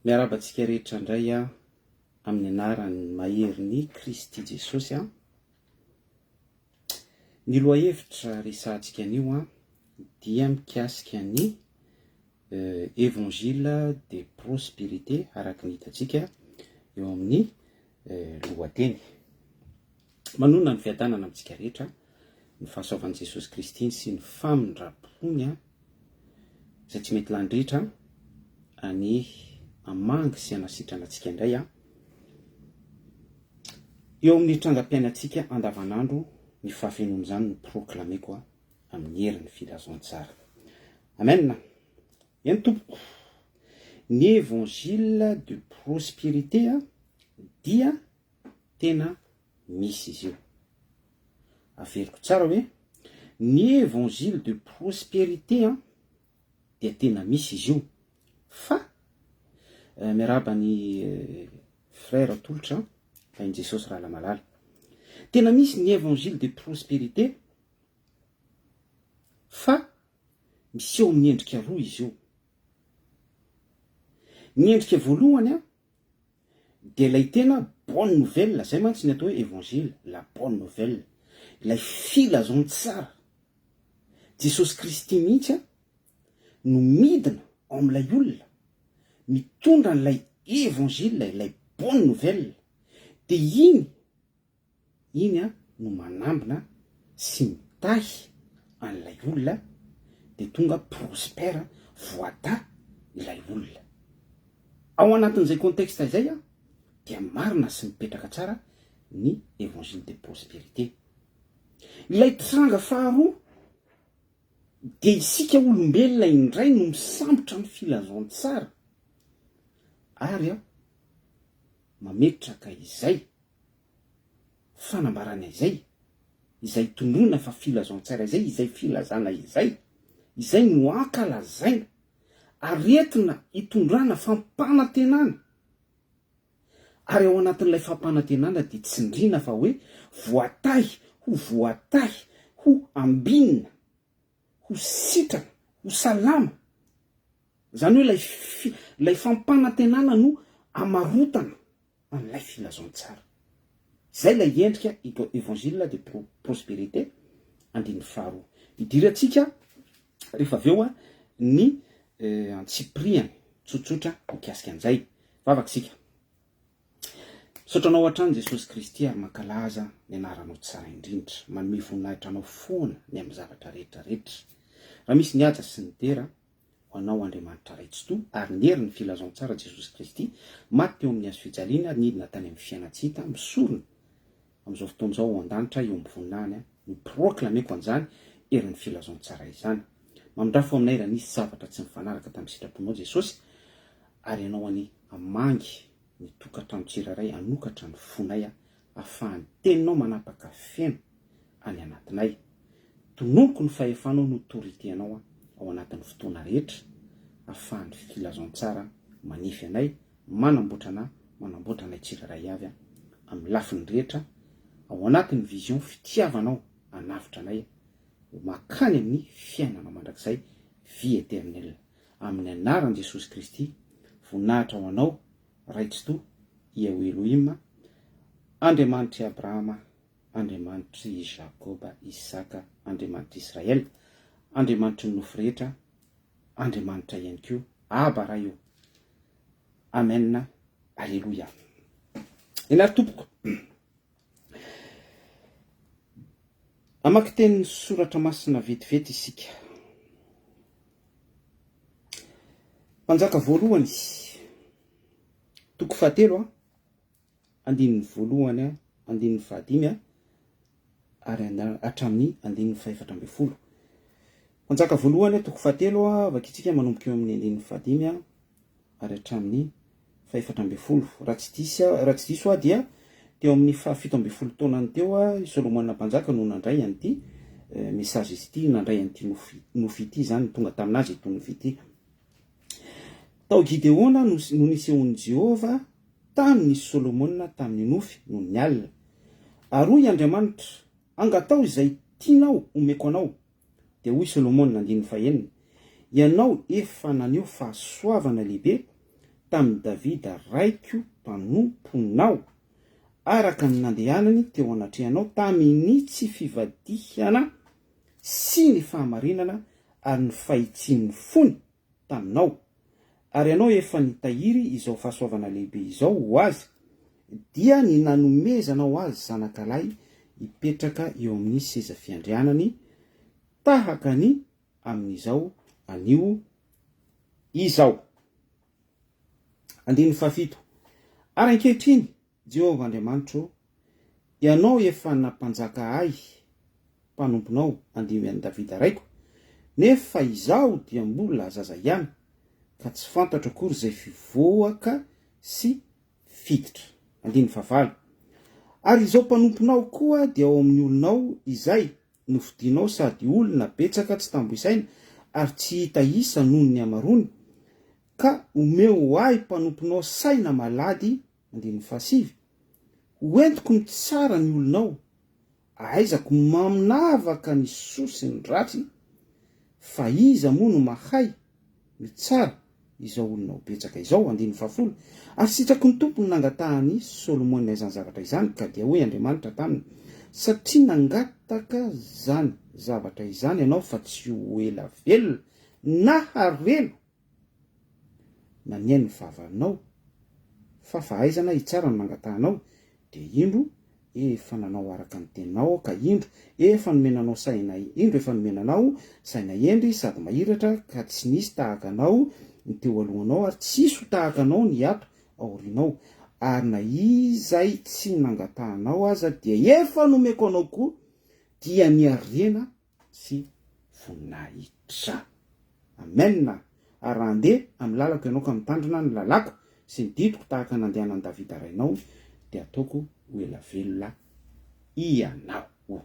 Miarahaba antsika rehetra indray aho amin'ny anaran'ny maherin'i Kristy Jesosy an. Ny lohahevitra resahantsika anio an dia mikasika ny Évangile de prospérité araka ny hitantsika eo amin'ny lohateny. Manonona ny fiadanana amintsika rehetra ny fahasoavan'i Jesosy Kristy sy ny famindram-pony an. izay tsy mety lany ritra any hamangy sy hanasitrana antsika indray an, eo amin'ny trangam-piainantsika andavanandro ny fahafenoan'izany no proklameko amin'ny herin'ny filazantsara. Amen! Eny tompoko, ny évangile de prospérité dia tena misy izy io. Averiko tsara hoe ny évangile de prospérité an dia tena misy izy io fa miarahaba ny frère Tolotra tahin'i Jesosy Rahalamalala. Tena misy ny évangile de prospérité fa miseho amin'ny endrika roa izy io. Ny endrika voalohany an Dia ilay tena bonne nouvelle, zay mantsy ny atao hoe évangile, la bonne nouvelle, ilay filazantsara, Jesosy Kristy mihitsy an no midina ao amin'ilay olona, mitondra an'ilay évangile, ilay bonne nouvelle, dia iny Iny no manambina sy mitahy an'ilay olona dia tonga prospère, voatahy ilay olona. Ao anatin'izay contexte izay dia marina sy mipetraka tsara ny évangile de prospérité. Ilay tranga faharoa dia isika olombelona indray no misambotra ny filazantsara ary mametraka izay fanambarana izay, izay tononina fa filazantsara izay, izay filazana izay, izay no ankalazaina, aretina itondrana fampanantenana, ary ao anatin'ilay fampanantenana dia tsindriana fa hoe voatahy, ho voatahy, ho ambinina, ho sitrana, ho salama, izany hoe ilay ilay fampanantenana no amarotana an'ilay filazantsara. Izay ilay endrika Évangile de prospérité andininy faharoa. Idirantsika rehefa avy eo ny antsipirihany tsotsotra mikasika an'izay. Vavaka isika. Misaotra Anao hatrany Jesosy Kristy ary mankalaza ny anaranao tsara indrindra. Manome voninahitra Anao foana ny amin'ny zavatra rehetra rehetra. Raha misy ny haja sy ny dera, ho Anao Andriamanitra Ray Tsitoha ary ny herin'ny filazantsara Jesosy Kristy maty teo amin'ny hazo fijaliana ary nidina tany amin'ny fiainan-tsy hita misorona amin'izao fotoana izao ao an-danitra eo amin'ny voninahiny no proklameko an'izany herin'ny filazantsara izany. Mamindrafo aminay raha nisy zavatra tsy nifanaraka tamin'ny sitraponao Jesosy ary Ianao anie hamangy ny tokantrano tsirairay hanokatra ny fonay ahafahan'ny teninao manapaka feno any anatinay. Tononiko ny fahefanao ny autorité anao ao anatin'ny fotoana rehetra ahafahan'ny filazantsara manefy anay, manamboatra anà, manamboatra anay tsirairay avy amin'ny lafiny rehetra ao anatin'ny vision fitiavanao hanavotra anay ho makany amin'ny fiainana mandrakizay, vie eternelle. Amin'ny anaran'i Jesosy Kristy, voninahitra ho anao Ray Tsitoha, Yahweh Elohim, Andriamanitr'i Abrahama, Andriamanitr'i Jakoba, Isaka, Andriamanitr'i Israel, Andriamanitry ny nofo rehetra, Andriamanitra ihany koa, Aba Ray ô. Amen, Aleloia. Eny ary tompoko. Hamaky tenin'ny soratra masina vetivety isika. Mpanjaka voalohany, toko fahatelo a. andininy voalohany, andininy fahadimy ary hatramin'ny andininy fahefatra ambin'ny folo. Mpanjaka voalohany, toko fahatelo, vakintsika manomboka eo amin'ny andininy fahadimy ary hatramin'ny fahefatra ambin'ny folo. Raha tsy diso, raha tsy diso aho dia teo amin'ny fahafito ambin'ny folo taonany teo i Solomona mpanjaka no nandray an'ity message ity, nandray an'ity nofy, nofy ity izany, tonga taminazy ity nofy ity. Tao Gideona no nisehoan'i Jehovah tamin'i Solomona tamin'ny nofy nony ny alina. Ary hoy Andriamanitra, Angataho izay tianao homeko anao. Dia hoy Solomona, andininy fahenina, Ianao efa naneho fahasoavana lehibe. tamin'i Davida raiko mpanomponao, araka ny nandehanany teo anatrehanao tamin'ny tsy fivadihana sy ny fahamarinana ary ny fahitsian'ny fony taminao, ary ianao efa nitahiry izao fahasoavana lehibe izao ho azy, dia ny nanomezanao azy zanakalahy hipetraka eo amin'ny seza fiandrianany tahaka ny amin'izao anio izao. Andininy fahafito. Ary ankehitriny, Jehovah Andriamanitro ô, Ianao efa nampanjaka ahy mpanomponao handimby an'i Davida raiko, nefa izaho dia mbola zaza ihany, ka tsy fantatro akory izay fivoaka sy fiditra. Andininy fahavalo. Ary izao mpanomponao koa dia ao amin'ny olonao izay nofidinao sady olona betsaka tsy tambo isaina ary tsy hita isa noho ny hamaroany, ka omeo ahy mpanomponao saina malady Andininy fahasivy, Ho entiko mitsara ny olonao, ahaizako maminavaka ny soa sy ny ratsy, fa iza moa no mahay mitsara izao olonao betsaka izao? Andininy fahafolo, Ary sitraky ny Tompo ny nangatahan'i Solomona izany zavatra izany, ka dia hoy Andriamanitra taminy, Satria nangataka izany zavatra izany ianao fa tsy ho ela velona na harena, na nihaino ny fahavalonao, fa fahaizana hitsara no nangatahanao, dia indro, efa nanao araka ny teninao aho, ka indro, efa nomena anao saina, indro, efa nomena anao saina hendry sady mahiratra, ka tsy nisy tahaka anao ny teo alohanao, ary tsy hisy ho tahaka anao ny ato aorianao, ary na izay tsy nangatahanao aza dia efa nomeko anao koa, dia ny harena sy voninahitra. Amen! Ary raha handeha amin'ny lalako ianao ka mitandrina ny lalàko sy ny didiko tahaka ny nandehanan'i Davida rainao, dia hataoko ho ela velona ianao.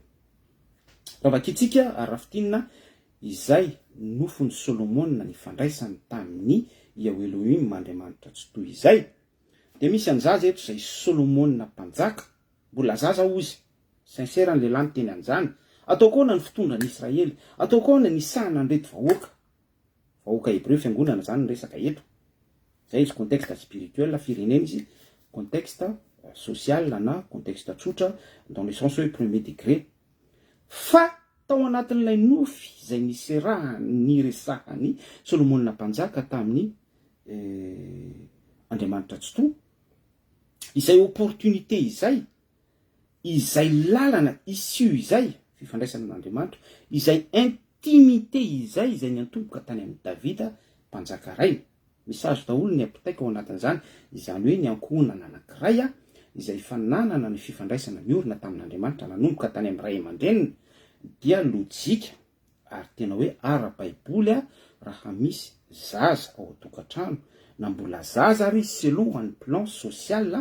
Raha vakintsika ary raha fintinina izay nofon'i Solomona nifandraisany tamin'i Yahweh Elohim Andriamanitra Tsitoha izay, dia misy an'i-zaza eto izay Solomona mpanjaka, mbola zaza hozy, Sincère ny lehilahy miteny an'izany. Ataoko ahoana ny fitondra ny Israely? Ataoko ahoana ny hisahana an'ireto vahoaka? Vahoaka hebreo, fiangonana izany ny resaka eto. Izay izy contexte spirituel, firenena izy, contexte social na contexte tsotra dans le sens hoe premier degré. Fa tao anatin'ilay nofy izay niserahany, niresahan'i Solomona mpanjaka tamin'i Andriamanitra Tsitoha, izay opportunité izay, Izay lalana issue izay, fifandraisana amin'Andriamanitra, izay intimité izay, izay niantomboka tany amin'i Davida mpanjaka rainy. Message daholo ny ampitaiko ao anatin'izany, izany hoe ny ankohonana anankiray izay efa nanana ny fifandraisana niorina tamin'Andriamanitra nanomboka tany amin'ny ray aman-dreniny dia lojika ary tena hoe ara-baiboly raha misy zaza ao an-tokantrano na mbola zaza ary izy selon ny plan social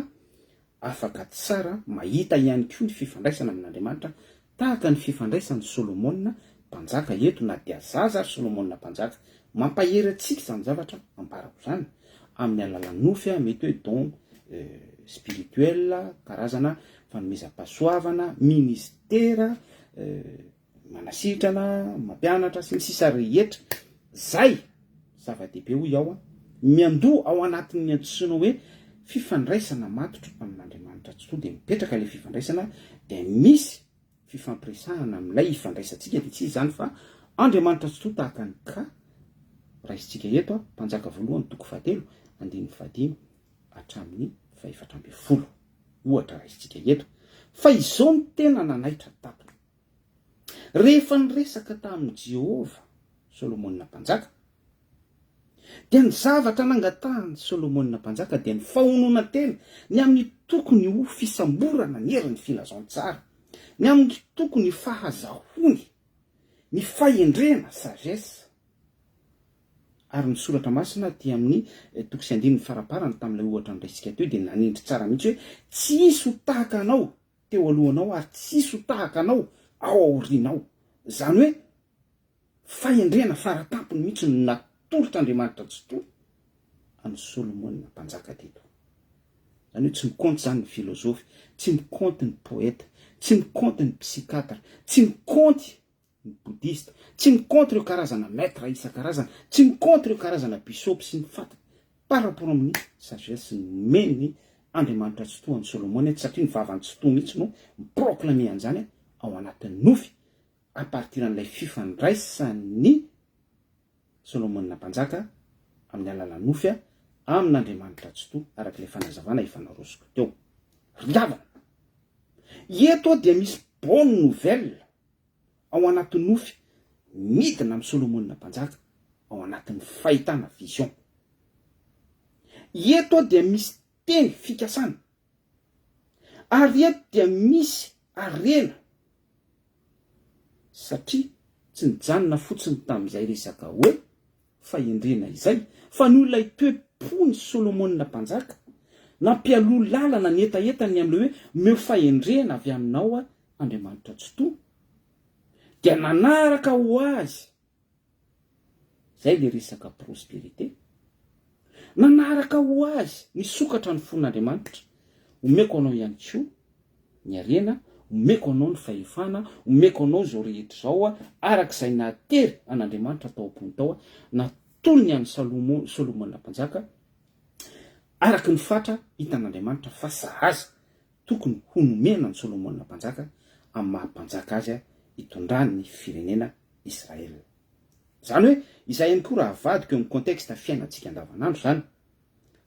afaka tsara mahita ihany koa ny fifandraisana amin'Andriamanitra tahaka ny fifandraisan'i Solomona mpanjaka eto na dia zaza ary Solomona mpanjaka. Mampahery antsika izany zavatra ambarako izany amin'ny alalan'ny nofy mety hoe don spirituel, karazana fanomezam-pahasoavana, ministera, manasitrana, mampianatra sy ny sisa rehetra. Zay zava-dehibe hoy aho an, miandoha ao anatin'ny antsoina hoe fifandraisana matotra amin'Andriamanitra Tsitoha dia mipetraka ilay fifandraisana dia misy fifampiresahana amin'ilay ifandraisantsika dia tsy iza izany fa Andriamanitra Tsitoha tahaka ny ka raisintsika eto an, Mpanjaka voalohany toko fahatelo andininy fahadimy hatramin'ny fahefatra ambin'ny folo ohatra raisintsika eto fa izao no tena nanaitra tato. Rehefa niresaka tamin'i Jehovah Solomona Mpanjaka, dia ny zavatra nangatahan'i Solomona Mpanjaka dia ny fahononan-tena ny amin'ny tokony ho fisamborana ny herin'ny filazantsara, ny amin'ny tokony fahazahoany ny fahendrena, sagesse, ary ny soratra masina aty amin'ny toko sy andininy faraparany tamin'ilay ohatra noraisika teo dia nanindry tsara mihitsy hoe tsy hisy ho tahaka anao teo alohanao ary tsy hisy ho tahaka anao ao aorianao. Izany hoe fahendrena faratampony mihitsy no natolotr'Andriamanitra Tsitoha an'i Solomona mpanjaka teto. Izany hoe tsy mikaonty izany ny filozofy, tsy mikaonty ny poeta, tsy mikaonty ny psychiatre, tsy mikaonty ny boudhiste, tsy mikaonty ireo karazana maître isan-karazany, tsy mikaonty ireo karazana bisopy sy ny fat. Par rapport amin'ny sagesse nomen'ny Andriamanitra Tsitoha an'i Solomona eto satria ny vavan'i Tsitoha mihitsy no mi-proclamer an'izany ao anatin'ny nofy à partir an'ilay fifandraisan'i Solomona Mpanjaka amin'ny alalan'ny nofy amin'Andriamanitra Tsitoha araka ilay fanazavana efa narosoko teo. Ry havana, eto dia misy bonne nouvelle ao anaty nofy midina amin'i Solomona Mpanjaka ao anatin'ny fahitana, vision. Eto dia misy teny fikasana, ary eto dia misy harena, satria tsy nijanona fotsiny tamin'izay resaka hoe fahendrena izay, fa noho ilay toe-pon'i Solomona Mpanjaka, nampialoha lalana ny hetahetany amin'ilay hoe omeo fahendrena avy aminao aho Andriamanitra Tsitoha, dia nanaraka ho azy, izay ilay resaka prospérité, nanaraka ho azy, nisokatra ny fon'Andriamanitra, omeko anao ihany koa ny harena, omeko anao ny fahefana, omeko anao izao rehetra izao, araka izay nahatery an'Andriamanitra tao am-pony tao, natolony an'i Salomo, Solomona Mpanjaka, araka ny fatra hitan'Andriamanitra fa sahaza tokony ho nomena an'i Solomona Mpanjaka amin'ny maha mpanjaka azy hitondrany ny firenena Israel. Izany hoe izay ihany koa raha avadiko eo amin'ny contexte fiainantsika andavanandro izany,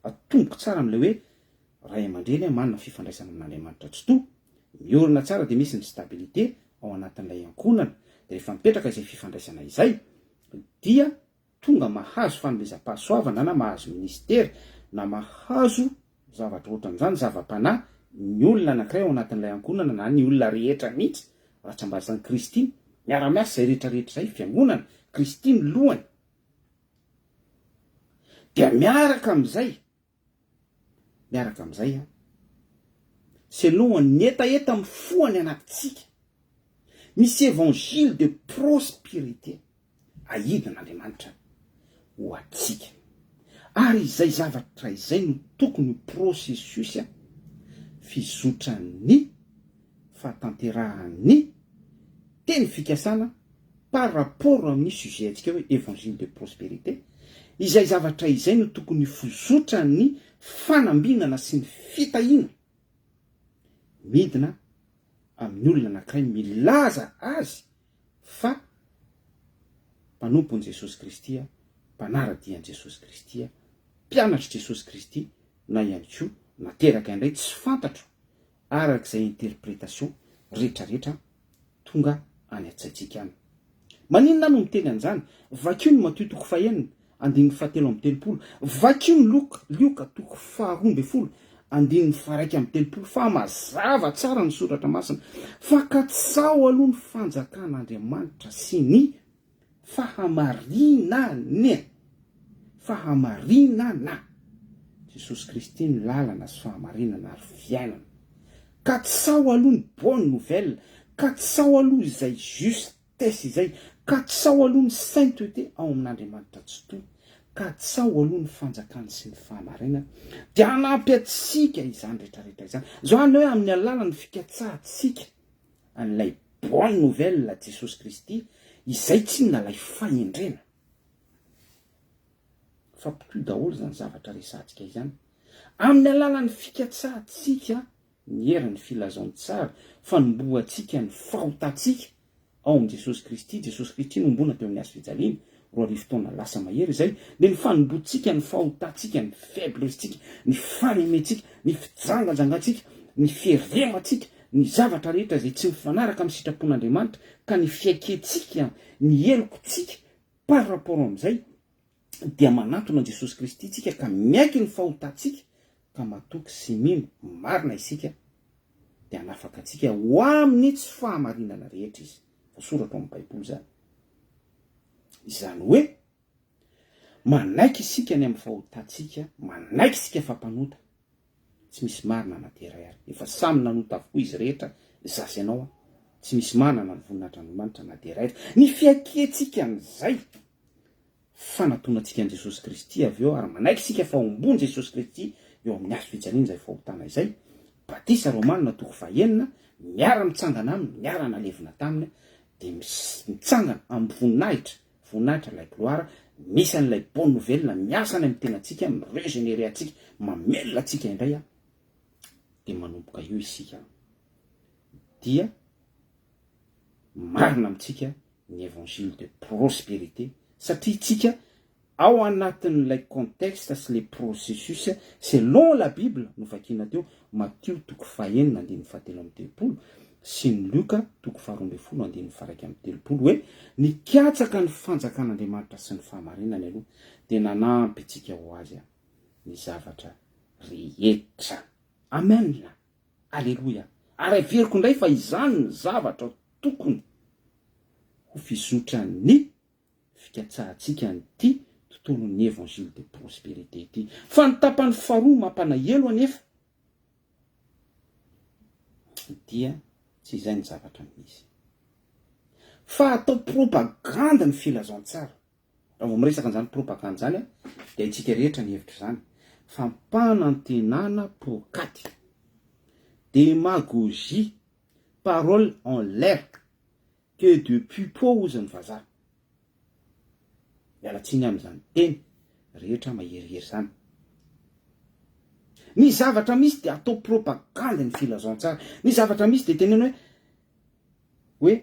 atomboko tsara amin'ilay hoe ray aman-dreny manana fifandraisana amin'Andriamanitra Tsitoha, miorina tsara dia misy ny stabilité ao anatin'ilay ankohonana, dia rehefa mipetraka izay fifandraisana izay dia tonga mahazo fanomezam-pahasoavana na mahazo minisitera na mahazo zavatra ohatran'izany, zava-panahy, ny olona anankiray ao anatin'ilay ankohonana na ny olona rehetra mihitsy, ratsambasan'i Kristy, miara-miasa izay rehetra rehetra izay, fiangonana, Kristy no lohany, dia miaraka amin'izay, miaraka amin'izay an, selon ny hetaheta mifoha any anatintsika, misy évangile de prospérité aidin'Andriamanitra ho antsika. Ary izay zavatra izay no tokony ho processus fizotran'ny fahatanterahan'ny teny fikasana par rapport amin'ny sujet antsika hoe évangile de prospérité, izay zavatra izay no tokony fizotran'ny fanambinana sy ny fitahiana midina amin'ny olona anankiray milaza azy fa mpanompon'i Jesosy Kristy, mpanara-dia an'i Jesosy Kristy, mpianatr'i Jesosy Kristy na ihany koa nateraka indray tsy fantatro araka izay interpretation retraretra tonga any an-tsaintsika any. Maninona aho no miteny an'izany? Vakio ny Matio toko fahenina, andininy fahatelo amby telopolo. Vakio ny Loka, Lioka toko faharoa ambin'ny folo, andininy faha-31 fa mazava tsara ny soratra masina fa katsaho aloha ny fanjakan'Andriamanitra sy ny fahamarinany. Fahamarinana. Jesosy Kristy no lalana sy fahamarinana ary fiainana. Katsaho aloha ny bonne nouvelle, katsaho aloha izay justesse izay, katsaho aloha ny sainteté ao amin'Andriamanitra Tsitoha, katsaho aloha ny fanjakany sy ny fahamarinany, dia hanampy antsika izany rehetrarehetra izany. Izany hoe amin'ny alalan'ny fikatsahantsika an'ilay bonne nouvelle Jesosy Kristy, izay tsinona ilay fahendrena. Fampitohy daholo izany zavatra resahantsika izany. Amin'ny alalan'ny fikatsahantsika ny herin'ny filazantsara, fanombohantsika ny fahotantsika ao amin'i Jesosy Kristy, Jesosy Kristy nohombona teo amin'ny hazo fijaliana, 2000 taona lasa mahery izay, dia ny fanombohantsika ny fahotantsika, ny faiblesse-tsika, ny fahalementsika, ny fijangajangantsika, ny firemantsika, ny zavatra rehetra izay tsy mifanaraka amin'ny sitrapon'Andriamanitra, ka ny fiaikentsika ny helokontsika par rapport amin'izay, dia manantona an'i Jesosy Kristy tsika ka miaiky ny fahotantsika ka matoky sy mino marina isika dia hanafaka antsika ho amin'ny tsy fahamarinana rehetra Izy. Voasoratra ao amin'ny Baiboly izany. Izany hoe manaiky isika ny amin'ny fahotantsika, manaiky isika fa mpanota, tsy misy marina na dia iray ary. Efa samy nanota avokoa izy rehetra, izaho sy ianao, tsy misy manana ny voninahitr'Andriamanitra na dia iray ary. Ny fiaikentsika an'izay fanatonantsika an'i Jesosy Kristy avy eo ary manaiky isika fa hombon'i Jesosy Kristy eo amin'ny hazo fijaliana izay fahotana izay, Batisa Romana toko fahenina, miara-mitsangana aminy, miara-nalevina taminy, dia mitsangana amin'ny voninahitra. voninahitra, ilay gloire, misy an'ilay bonne nouvelle miasa any amin'ny tenantsika, mi-regénérer antsika, mamelona antsika indray an, dia manomboka eo isika dia marina amintsika ny évangile de prospérité satria tsika ao anatin'ilay contexte sy le processus selon la bible novakiana teo, Matio toko fahenina andininy fahatelo amby telopolo sy ny Lioka toko faharoa ambin'ny folo andininy faha-31 hoe nikatsaka ny fanjakan'Andriamanitra sy ny fahamarinany aloha dia nanampy antsika ho azy ny zavatra rehetra. Amen! Aleloia! Ary averiko indray fa izany ny zavatra tokony ho fizotran'ny fikatsahantsika an'ity tontolon'ny évangile de prospérité ity. Fa ny tapany faharoa mampanahelo anefa dia tsy izay ny zavatra misy. Fa atao propagandy ny filazantsara. Raha vao miresaka an'izany propagandy izany dia haintsika rehetra ny hevitr'izany. Fampanantenana poakaty. Démagogie. Parole en l'air. Que de pipeau hozy ny vazaha. Miala tsiny amin'izany teny rehetra maherihery izany. Ny zavatra misy dia atao propagandy ny filazantsara. Ny zavatra misy dia teneno hoe hoe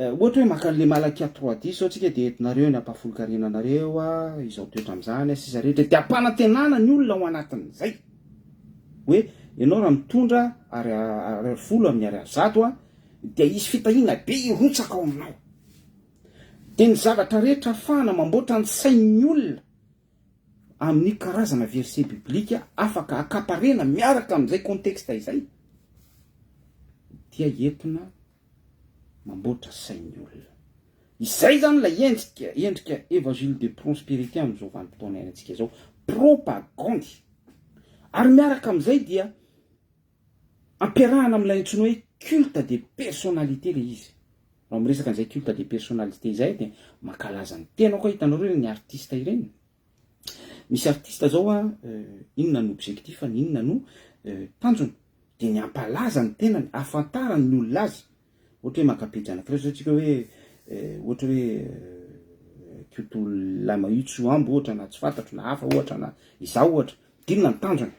ohatra hoe maka an'le Malakia 3:10 zao tsika dia entinareo ny ampahafolon-karena anareo a, izao toetra amin'izany a, sisa rehetra dia ampanantenana ny olona ao anatin'izay. Hoe ianao raha mitondra ariary folo amin'ny ariary zato a, dia hisy fitahiana be hirotsaka ao aminao. Dia ny zavatra rehetra afahana mamboatra ny sain'ny olona amin'ny karazana verset biblika afaka akaparena miaraka amin'izay contexte izay dia entina mamboatra sain'ny olona. Izay izany ilay endrika, endrika évangile de prospérité amin'izao vanim-potoana iainantsika izao, propagandy. Ary miaraka amin'izay dia Ampiarahana amin'ilay antsoina hoe culte de personnalité ilay izy. Raha miresaka an'izay culte de personnalité izay dia mankalaza ny tenako aho, hitanareo ireny artiste ireny? Misy artiste zao a, inona no objectif-ny, inona no tanjony? Dia ny hampalaza ny tenany, ahafantarany ny olona azy. Ohatra hoe maka pejy anankiray zao tsika hoe ohatra hoe Koto Lamahitsoambo ohatra na tsy fantatro na hafa ohatra na izaho ohatra. Inona ny tanjona?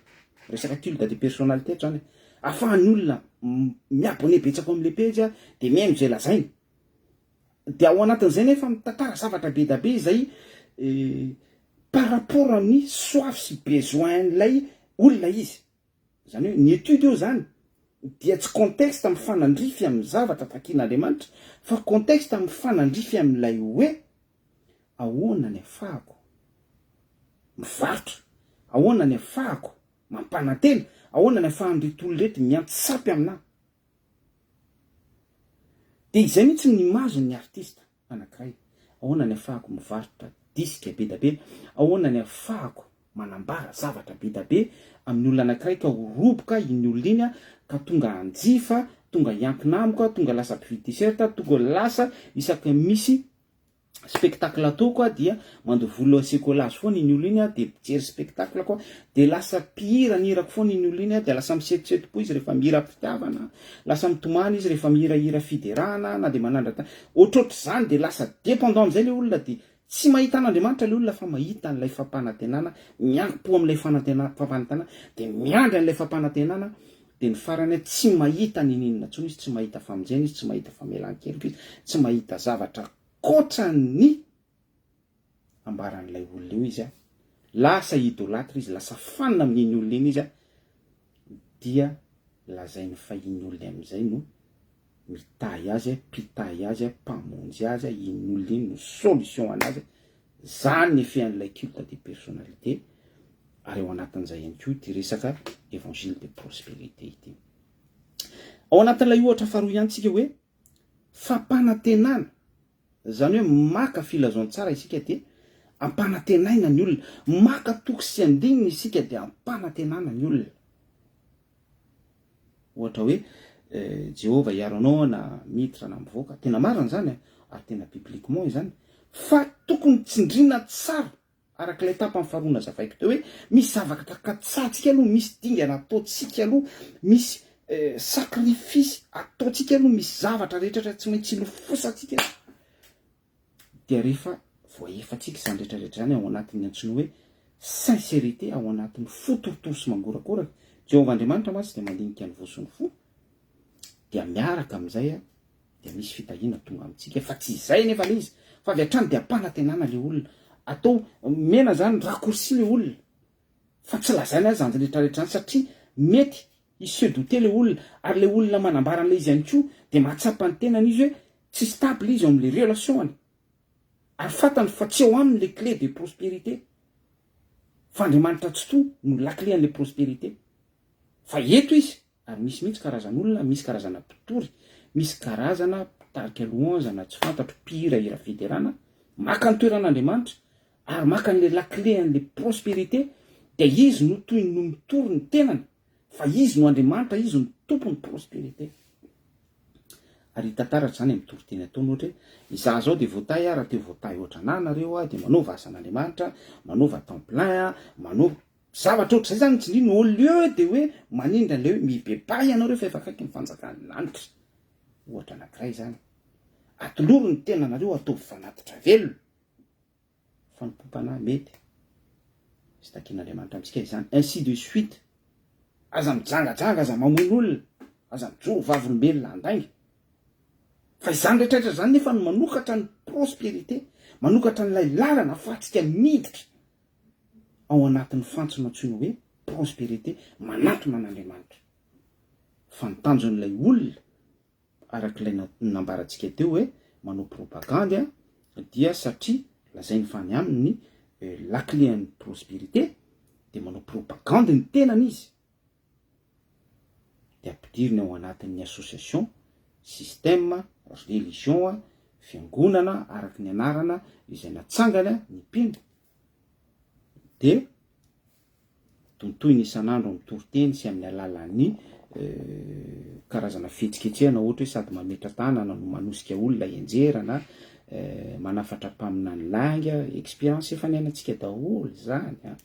Resaka culte de personnalité eto zany e. Ahafahan'ny olona mi-abonner betsaka ao amin'ilay pejy dia mihaino izay lazainy. Dia ao anatin'izay nefa mitantara zavatra be da be izay par rapport amin'ny soif sy besoin-n'ilay olona izy. Izany hoe ny étude eo izany dia tsy contexte mifanandrify amin'ny zavatra takian'Andriamanitra fa contexte mifanandrify amin'ilay hoe ahoana ny afahako mivarotra, ahoana ny afahako mampanantena, ahoana ny afahan'ireto olona ireto miantsapy aminà. Dia izay mihitsy ny image-n'ny artiste. anankiray, ahoana ny afahako mivarotra disque be da be, ahoana ny afahako manambara zavatra be da be amin'ny olona anankiray ka ho roboka iny olona iny ka tonga hanjifa, tonga hiankina amiko, tonga lasa mpividy t-shirt, tonga lasa isaky ny misy spectacle ataoko dia mandoa vola sekolage foana iny olona iny dia mpijery spectacle koa dia lasa mpihira ny hirako foana iny olona iny dia lasa misetoseto koa izy rehefa mihira fitiavana, lasa mitomany izy rehefa mihira hira fiderana na dia manandratra ohatrohatr'izany dia lasa dépendant amin'izay ilay olona dia tsy mahita an'Andriamanitra ilay olona fa mahita an'ilay fampanantenana, miankim-po amin'ilay fanantena fampanantenana dia miandry an'ilay fampanantenana dia ny farany tsy mahita ninininona intsony izy, tsy mahita famonjena izy, tsy mahita famelan-keloka izy, tsy mahita zavatra ankoatran'ny ambaran'ilay olona io izy a, lasa idolatre izy, lasa fan amin'iny olona iny izy a, dia lazainy fa iny olona amin'izay no mitahy azy, mpitahy azy, mpamonjy azy, iny olona iny no solution anazy, zany ny effet an'ilay culte de personnalité, ary ao anatin'izay ihany koa ity resaka évangile de prospérité ity. Ao anatin'ilay ohatra faharoa ihany tsika hoe fampanantenana Izany hoe maka filazantsara isika dia ampanantenaina ny olona. Maka toko sy andininy isika dia ampanantenana ny olona. Ohatra hoe Jehovah hiaro anao na miditra na mivoaka. Tena marina izany ary tena bibliquement izany. Fa tokony tsindriana tsara Araka ilay tapany faharoa nazavaiko teo hoe misy zavatra katsahantsika aloha, misy dingana ataontsika aloha, misy sacrifice ataontsika aloha, misy zavatra rehetra tsy maintsy ilofosantsika dia rehefa Voaefantsika izany rehetra rehetra izany ao anatin'ny antsoina hoe sincérité, ao anatin'ny fo torotoro sy mangorakoraka. Jehovah Andriamanitra mantsy dia mandinika ny voa sy ny fo, dia miaraka amin'izay dia misy fitahiana tonga amintsika. Fa tsy izay anefa ilay izy, fa avy hatrany dia ampanantenana ilay olona. Atao omena izany raccourci ilay olona, fa tsy lazaina azy izany rehetra rehetra izany satria mety hi se douter ilay olona, ary ilay olona manambara an'ilay izy ihany koa dia mahatsapa ny tenany izy hoe tsy stable izy ao amin'ilay relation-ny. Ary fantany fa tsy ao aminy le clé de prospérité fa Andriamanitra Tsitoha no la clé an'le prospérité. Fa eto izy ary misy mihitsy karazan'olona, misy karazana mpitory, misy karazana mpitarika louange na tsy fantatro mpihira hira fiderana maka ny toeran'Andriamanitra ary maka an'le la clé an'le prospérité dia izy no toy ny mitory ny tenany fa izy no Andriamanitra, izy no tompon'ny prospérité. Ary hita taratra izany amin'ny toriteny ataony ohatra hoe izaho izao dia voatahy aho raha te ho voatahy ohatra anah nareo aho dia manaova asan'Andriamanitra, manaova temps plein, manaova zavatra ohatr'izay izany no tsindriany au lieu de hoe manindry an'ilay hoe mibebaha ianareo fa efa akaiky ny fanjakan'ny lanitra. Ohatra anankiray izany. Atolory ny tenanareo ataovy fanatitra velona. Fanompoam-panahy mety. Tsy takian'Andriamanitra amintsika izany. Ainsi de suite. Aza mijangajanga, aza mamono olona, aza mijoro vavolombelona handainga. Fa izany rehetrarehetra izany nefa no manokatra ny prospérité, manokatra an'ilay lalana ahafahantsika miditra ao anatin'ny fantsona antsoina hoe prospérité, manatona an'Andriamanitra. Fa ny tanjon'ilay olona araka ilay nambarantsika teo hoe manao propagandy dia satria lazainy fa any aminy ny lakile an'ny prospérité dia manao propagandy ny tenany izy dia ampidiriny ao anatin'ny association, système, religion, fiangonana araka ny anarana izay natsangany ny mpino dia Tontohina isan'andro amin'ny toriteny sy amin'ny alalan'ny karazana fihetsiketsehana ohatra hoe sady mametra-tanana no manosika olona hianjera na manafatra mpaminany lainga, expérience efa niainantsika daholo izany an!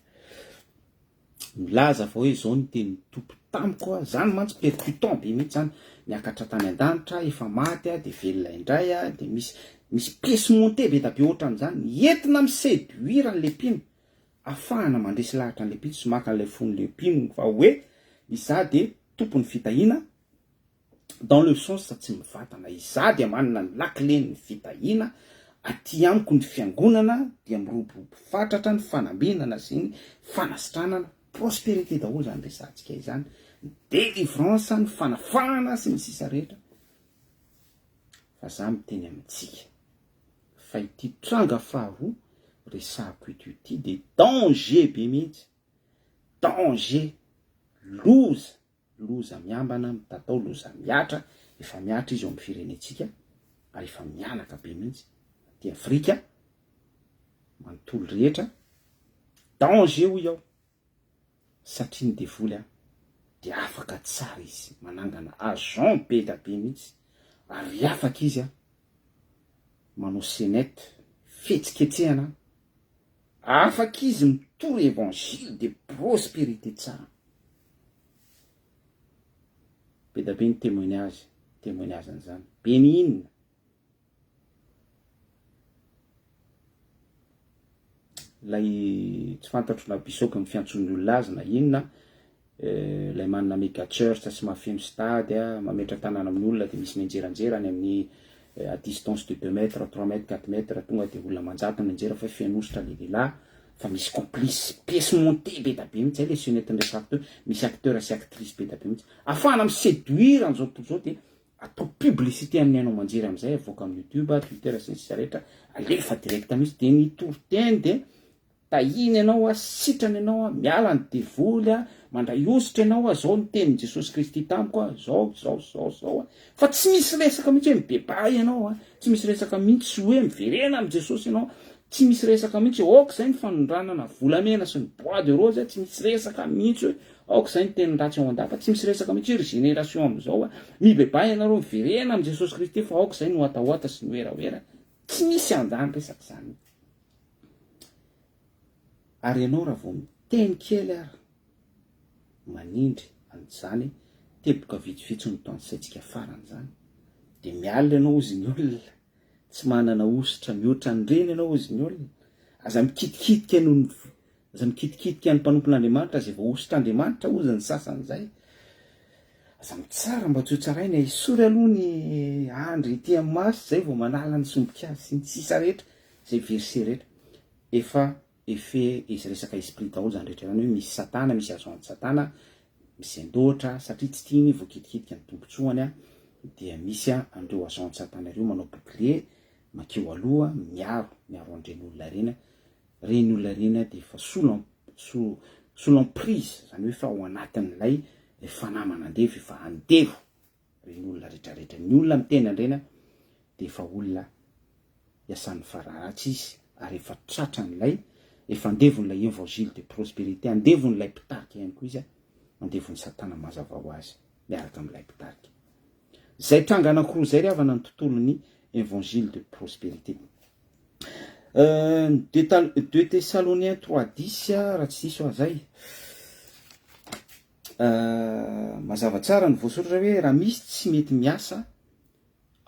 Milaza fa hoe izao ny tenin'ny Tompo tamiko an, izany mantsy percutant be mihitsy izany, niakatra tany an-danitra aho, efa maty aho dia velona indray aho, dia misy misy pièce montée be dia be ohatran'izany, entina mi-seduire an'ilay mpino. Afahana mandresy lahatra an'ilay mpino sy maka an'ilay fon'ilay mpino fa hoe izaho dia tompon'ny fitahiana dans le sens tsy mivantana, izaho dia manana ny lakilen'ny fitahiana, aty amiko ny fiangonana dia miroborobo fatratra ny fanambinana sy ny fanasitranana, prospérité daholo izany resahantsika izany, ny délivrance, ny fanafahana sy ny sisa rehetra, fa za miteny amintsika. Fa ity tranga faharoa resahako eto ity dia danger be mihitsy, danger, loza, loza miambana, mitatao, loza mihatra, efa mihatra izy eo amin'ny firenentsika ary efa mihanaka be mihitsy aty Afrika manontolo rehetra, danger hoy aho. Satria ny devoly an dia afaka tsara izy manangana agent be da be mihitsy ary afaka izy an manao scenette fihetsiketsehana an, afaka izy mitory evangile de prospérité tsara. Be da be ny témoignage témoignage an'izany. Be ny inona? Ilay tsy fantatro na bisoka ny fiantson'ny olona azy na inona, ilay manana mega church sy mahafeno stade, mametra-tanana amin'ny olona dia misy mianjeranjera any amin'ny à distance de deux mètres, trois mètres, quatre mètres, tonga dia olona aman-jatony mianjera fa hoe feno hosotra ilay lehilahy, fa misy complice, pièce montée be da be mihitsy, zay ilay scénette niresahako teo, misy acteur sy actrice be da be mihitsy, ahafahana mi-séduire an'izao tontolo izao dia Atao publicité amin'ny haino aman-jery amin'izay, avoaka amin'ny youtube, twitter sy ny sisa rehetra, alefa direct mihitsy, dia ny toriteny dia tahiana ianao a, sitrana ianao a, miala ny devoly a, mandray hosotra ianao a, zao ny tenin'i Jesosy Kristy tamiko a, zao, zao, zao, zao a, fa tsy misy resaka mihitsy hoe mibebaha ianao a, tsy misy resaka mihitsy hoe miverena amin'i Jesosy ianao, tsy misy resaka mihitsy hoe aoka izay ny fanondranana volamena sy ny bois de rose, tsy misy resaka mihitsy hoe aoka izay ny teny ratsy ao an-dapa, tsy misy resaka mihitsy hoe ry génération amin'izao a, mibebaha ianareo, miverena amin'i Jesosy Kristy fa aoka izay ny hoatahoata sy ny werawera, tsy misy an'izany resaka izany. Ary ianao raha vao miteny kely ary manindry an'izany teboka vitsivitsy notanisaintsika farany izany dia mialona ianao hozy ny olona. Tsy manana hosotra mihoatra an'ireny ianao hozy ny olona. Aza mikitikitika noho ny aza mikitikitika ny mpanompon'Andriamanitra izay voahosotr'Andriamanitra hozy ny sasany izay. Aza mitsara mba tsy ho tsaraina, esory aloha ny andry ety amin'ny maso izay vao manala ny sombin-kazo sy ny sisa rehetra, izay verset rehetra. Efa effet izy resaka esprit daholo izany rehetra izany hoe misy satana, misy agent satana, misendoatra satria tsy tiany voakitikitika ny tombotsoany dia misy an'ireo agent satana ireo manao bouclier makeo aloha miaro miaro an'ireny olona ireny, ireny olona ireny dia efa sous l'em sous sous l'emprise izany hoe efa ao anatin'ilay fanahy manandevo efa andevo ireny olona retraretra, ny olona miteny an'ireny dia efa olona iasan'ny fararatsy izy ary efa tratran'ilay, efa andevon'ilay évangile de prospérité, andevon'ilay mpitarika ihany koa izy, andevon'i satana mazava ho azy miaraka amin'ilay mpitarika. Izay tranga anankiroa izay ry havana ny tontolon'ny évangile de prospérité. Deux Thessaloniens 3:10 raha tsy diso aho zay. Mazava tsara ny voasoratra hoe raha misy tsy mety miasa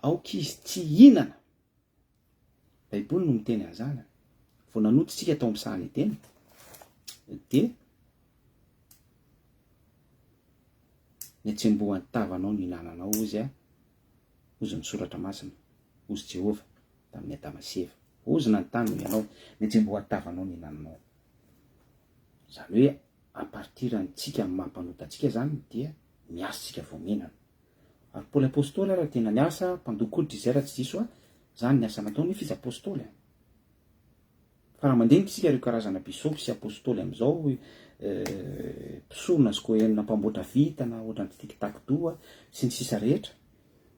aoka izy tsy hihinana. Baiboly no miteny an'izany. Vao nanota isika tao amin'ny sahan'i Edena dia ny hatsembohan'ny tavanao no hihinananao hozy a, hozy ny soratra masina, hozy Jehovah tamin'i Adama sy Eva. Hozona ny tany hoy ianao, ny hatsembohan'ny tavanao no hihinananao. Izany hoe à partir antsika amin'ny maha mpanota antsika izany dia miasa isika vao mihinana. Ary Paoly Apostoly ara tena niasa, mpandoko hoditra izy raha tsy diso aho, zany ny asa nataony nefa izy Apostoly an! Fa raha mandinika isika ireo karazana Bisopy sy Apostoly amin'izao, mpisorona sy Kohen mpamboatra vintana, ohatran'ny tic tac doha, sy ny sisa rehetra,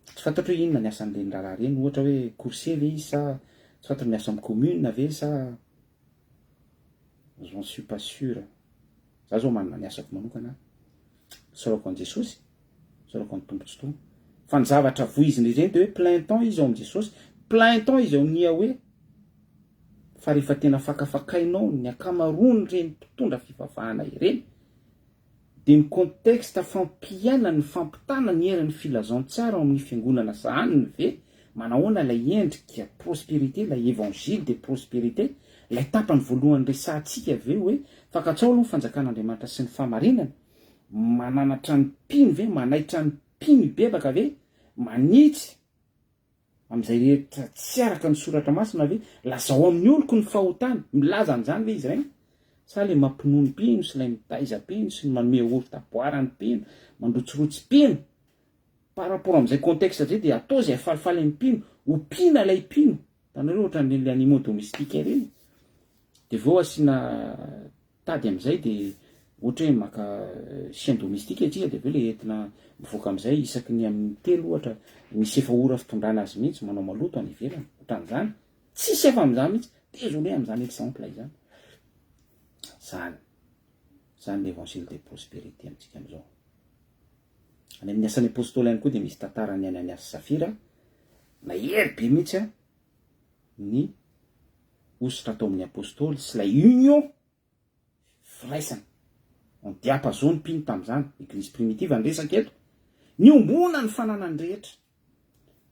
tsy fantatro hoe inona ny asan'ireny rahalahy ireny, ohatra hoe coursier ve izy sa tsy fantatro miasa amin'ny commune ve sa j'en suis pas sûr. Za zao manana ny asako manokana, isaorako an'i Jesosy, isaorako an'i Tompo Tsitoha. Fa ny zavatra voizina ireny dia hoe plein temps izy ao amin'i Jesosy, plein temps izy ao amin'ny Yahweh. Fa rehefa tena fakafakainao ny ankamaroan'ireny mpitondra fivavahana ireny, dia ny contexte fampiainany ny fampitana ny herin'ny filazantsara ao amin'ny fiangonana sahaniny ve manahoana ilay endrika prospérité ilay évangile de prospérité ilay tapany voalohany resahantsika ve hoe fankatsao aloha ny fanjakan'Andriamanitra sy ny fahamarinana mananatra ny mpino ve manaitra ny mpino hibebaka ve manitsy Amin'izay rehetra tsy araka ny soratra masina ve? Lazao amin'ny oloko ny fahotany. Milaza an'izany ve izy ireny? Sa ilay mampinono mpino sy ilay mitaiza mpino sy ny manome yaourt boire ny mpino, mandrotsirotsy mpino? Par rapport amin'izay contexte izay dia atao izay hahafalifaly ny mpino. Ompiana ilay mpino. Hitanareo ohatran'ireny ilay animaux domestiques ireny. Dia avy eo asiana Tady amin'izay dia ohatra hoe maka chien domestique atsika dia avy eo le entina mivoaka amin'izay isaky ny amin'ny telo ohatra misy efa ora fitondrana azy mihitsy manao maloto any ivelany ohatran'izany tsisy hafa amin'izany mihitsy désolé amin'izany exemple izany zany zany l'évangile de prospérité amintsika amin'izao any amin'ny asan'ny apostoly ihany koa dia misy tantaran'ny Ananiasy Safira nahery be mihitsy a ny hosotra tao amin'ny Apostoly sy ilay union, firaisana, en diapason ny mpino tamin'izany, Eglise primitive ny resaka eto, niombona ny fananany rehetra.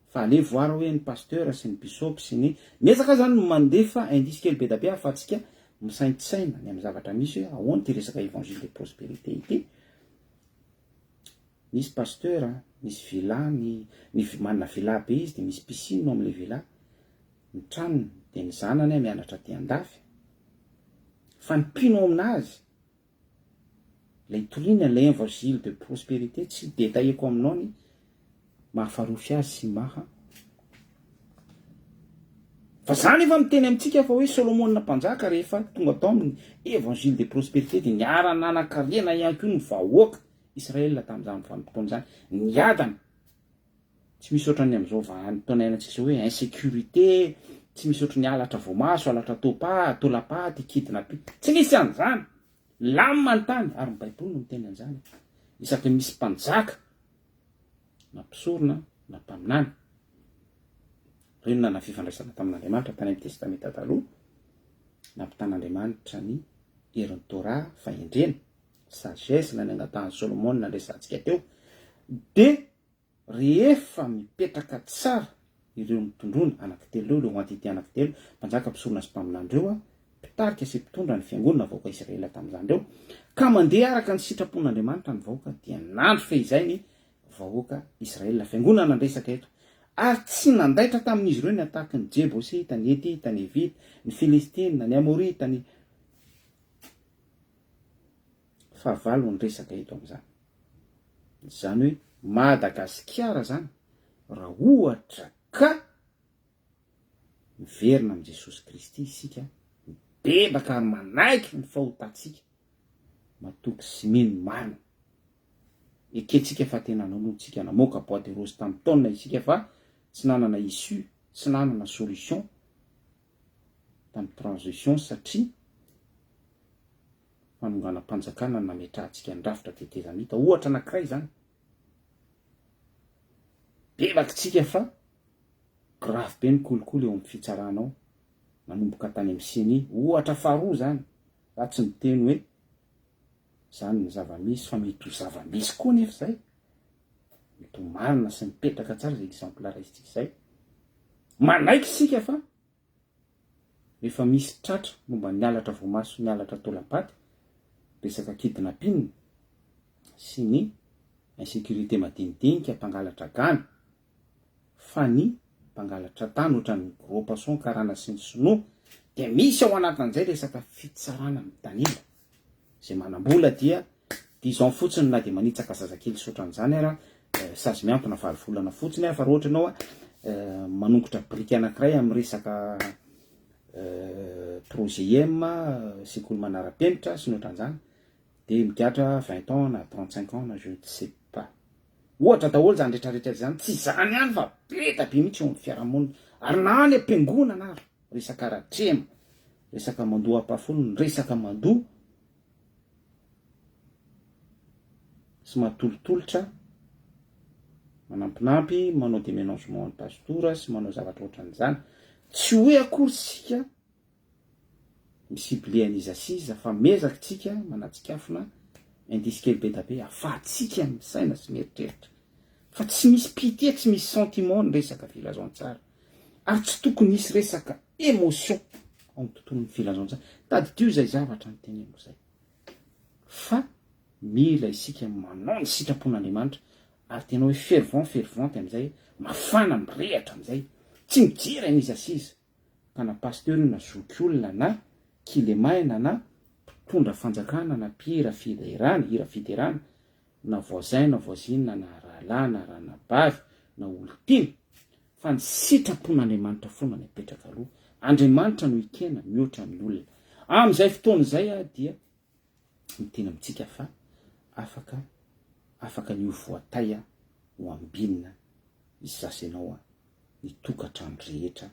Fa allez voir hoe ny pasteur sy ny bishop sy ny, miezaka aho zany mandefa indice kely be da be ahafahantsika misaintsaina ny amin'ny zavatra misy hoe ahoana ity resaka évangile de prospérité ity. Misy pasteur, misy villa, ny, ny manana villa be izy dia misy piscine ao amin'ilay villa. Ny tranony dia ny zanany mianatra aty andafy. Fa ny mpino ao aminazy, ilay itoriana ilay évangile de prospérité tsy detailleko aminao ny mahafarofy azy sy maha Fa za nefa miteny amintsika fa hoe Solomona mpanjaka rehefa tonga tao amin'ny évangile de prospérité dia niara-nanan-karena ihany koa ny vahoaka Israël tamin'izany vanim-potoana izany. Niadana. Tsy misy ohatran'ny amin'izao vanim-potoana iainantsika izao hoe insécurité, tsy misy ohatran'ny halatra voamaso, halatra topa, tolapaty, kidnapping. Tsy nisy an'izany. Milamina ny tany ary ny Baiboly no miteny an'izany. Isaky ny misy mpanjaka na mpisorona na mpaminany. Ireo no nanana fifandraisana tamin'Andriamanitra tany amin'ny Testamenta Taloha. Nampitan'Andriamanitra ny herin'ny Torah, fahendrena, sagesse, ilay nangatahan'i Solomona resahantsika teo. Dia rehefa mipetraka tsara. Ireo notondroina, anankitelo ireo, ireo entité anankitelo, mpanjaka, mpisorona sy mpaminany ireo, mpitarika sy mpitondra ny fiangonana vahoaka Israela tamin'izany ireo, ka mandeha araka ny sitrapon'Andriamanitra ny vahoaka, dia nandry fehizay ny vahoaka Israela, fiangonana ny resaka eto, ary tsy nandaitra tamin'izy ireo ny ataky ny Jebosita, ny Hetita, ny Hevita, ny Filistina, ny Amorita, ny fahavalo ny resaka eto amin'izany. Izany hoe Madagasikara izany raha ohatra ka miverina amin'i Jesosy Kristy isika, mibebaka ary manaiky ny fahotantsika, matoky sy mino marina. Ekentsika fa tena nanoantsika namoaka bois de rose tamin'ny taonina isika fa tsy nanana issue, tsy nanana solution tamin'ny transition satria fanonganam-panjakana no nametrahantsika ny rafitra tetezamita, ohatra anankiray izany. Bebaka tsika fa grave be ny kolikoly eo amin'ny fitsarana ao, nanomboka tany amin'ny ceni, ohatra faharoa izany, za tsy miteny hoe izany ny zava-misy fa mety ho zava-misy koa nefa izay, mety ho marina sy mipetraka tsara izay exemple raisintsika izay. Manaiky isika fa Rehefa misy tratra momba ny halatra voamaso sy ny halatra taolam-paty, resaka kidnapping sy ny insécurité madinidinika, mpangalatra gana, fa ny mpangalatra tany ohatran'ny gros poisson, karana sy ny sinoa, dia misy ao anatin'izay resaka fitsarana mitanila. Izay manam-bola dia disons fotsiny na dia manitsaka zazakely sy ohatran'izany ara, sazy miantona valo volana fotsiny fa raha ohatra ianao manongotra biriky anankiray amin'ny resaka projet IEM, sekoly manara-penitra sy ny ohatran'izany dia migadra 20 ans na 35 ans na je ne sais pas. Ohatra daholo izany rehetrarehetra izany, tsy izany ihany fa be da be mihitsy eo amin'ny fiarahamonina ary na any am-piangonana ary. Resaka ara-trema, resaka mandoa ampahafolony, resaka mandoa sy matolotolotra, manampinampy, manao deménagement an'ny pastora sy manao zavatra ohatran'izany. Tsy hoe akory isika mi-cibler an'iza sy iza fa miezaka isika manatsikafona indice kely be da be ahafahantsika misaina sy mieritreritra fa tsy misy pitié, tsy misy sentiment ny resaka filazantsara. Ary tsy tokony hisy resaka émotion ao amin'ny tontolon'ny filazantsara. Tadidio izay zavatra noteneniko izay. Fa mila isika manao ny sitrapon'Andriamanitra ary tena hoe fervent, fervente amin'izay, mafana, mirehatra amin'izay. Tsy mijery an'iza sy iza. Ka na pasteur io na zokiolona na kilemaina na mpitondra fanjakana na mpihira fiderana, hira fiderana, na voisin na voisine na rahalahy na ranabavy na olon-tiana fa ny sitrapon'Andriamanitra foana no apetraka aloha, Andriamanitra no ekena mihoatra ny olona. Amin'izay fotoana izay aho dia miteny amintsika fa afaka afaka ny ho voatay aho ho ambinina izaho ianao aho ny tokantrano rehetra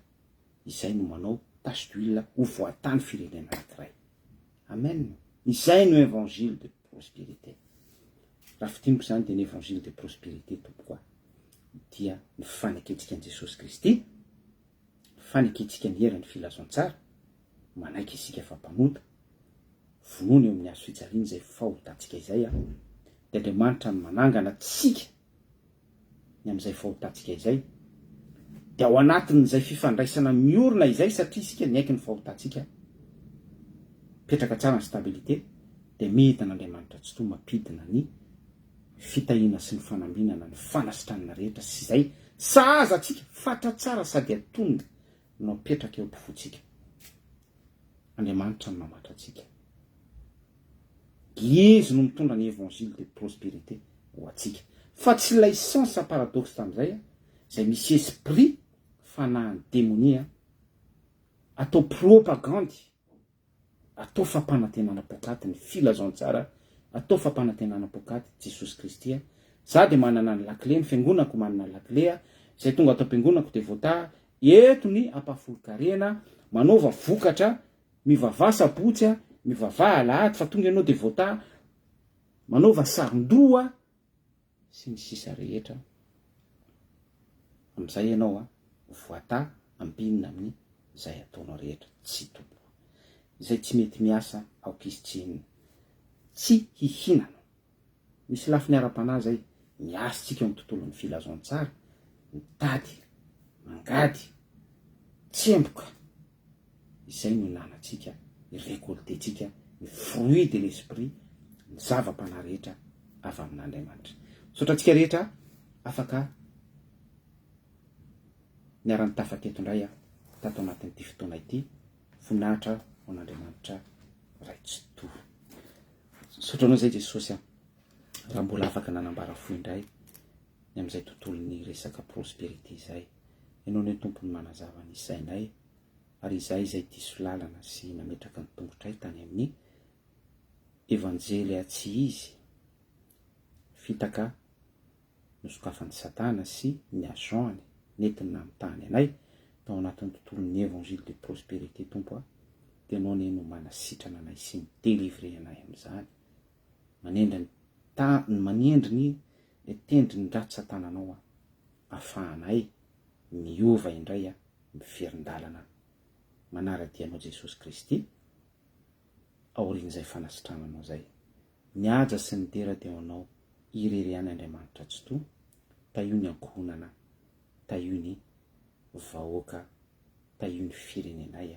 izay no manao tache d'huile ho voatany firenena anankiray. Amen! Izay no évangile de prospérité. Raha fintiniko izany dia ny évangile de prospérité tompoko a, dia ny fanekentsika an'i Jesosy Kristy, ny fanekentsika ny herin'ny filazantsara, manaiky isika fa mpanota, vonoina eo amin'ny hazo fijaliana izay fahotantsika izay a, dia Andriamanitra no manangana antsika ny amin'izay fahotantsika izay, dia ao anatin'izay fifandraisana miorina izay satria isika niaiky ny fahotantsika, mipetraka tsara ny stabilité, dia midina Andriamanitra Tsitoha mampidina ny fitahiana sy ny fanambinana ny fanasitranana rehetra sy izay sahaza antsika, fatra tsara sady atonina no apetraka eo am-pofoantsika. Andriamanitra no mamatra antsika. Izy no mitondra ny évangile de prospérité ho antsika. Fa tsy ilay sens paradoxe tamin'izay, izay misy esprit fanahin'ny demonia atao propagandy, atao fampanantenana poakaty ny filazantsara, atao fampanantenana poakaty Jesosy Kristy. Za dia manana ny lakile, ny fiangonako manana lakile, izay tonga ato am-piangonako dia voataha eto ny ampahafolon-karena, manaova vokatra Mivavaha sabotsy a, mivavaha alahady fa tonga ianao dia voataha, manaova saron-doha sy ny sisa rehetra amin'izay ianao a, voataha ambinina amin'ny izay ataonao rehetra. Tsy tompoko. Izay tsy mety miasa aoka izy tsy hinona. Tsy hihinana. Misy lafiny ara-panahy izay, miasa tsika eo amin'ny tontolon'ny filazantsara, mitady. Mangady, tsemboka, izay no inanantsika, i-recolter-tsika ny fruit de l'esprit, ny zava-panahy rehetra avy amin'Andriamanitra. Misaotra antsika rehetra afaka niara-nitafa teto indray aho tato anatin'ity fotoana ity. Voninahitra ho an'Andriamanitra Ray Tsitoha. Misaotra anao izay Jesosy a, raha mbola afaka nanambara fo indray ny amin'izay tontolon'ny resaka prospérité izay. Ianao anie Tompo no manazava ny sainay ary izahay izay diso lalana sy nametraka ny tongotray tany amin'ny Evanjely tsy izy, fitaka nosokafan'i Satana sy ny agent-ny nentiny namitahany anay tao anatin'ny tontolon'ny Evangile de prospérité Tompo a, dia Ianao anie no manasitrana anay sy mi-delivrer anay amin'izany. Manendry ny ta, manendry ny tendry ny ratsan-tananao aho, afahanay miova indray aho, miverin-dalana manara-dia Anao Jesosy Kristy, aorian'izay fanasitrananao izay. Ny haja sy ny dera dia ho Anao irery ihany Andriamanitra Tsitoha, tahio ny ankohonana, tahio ny vahoaka, tahio ny firenenay.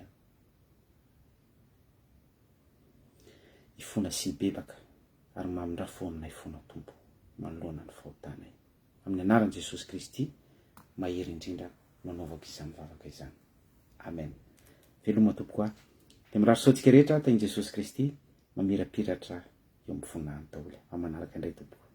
Hifona sy hibebaka ary mamindrà fo aminay foana Tompo manoloana ny fahotanay. Amin'ny anaran'i Jesosy Kristy mahery indrindra no anaovako izany vavaka izany. Amen. Veloma tompoko a. Dia mirary soa antsika rehetra tahin'i Jesosy Kristy mamirapiratra eo amin'ny voninahiny daholo. Amin'ny manaraka indray tompoko.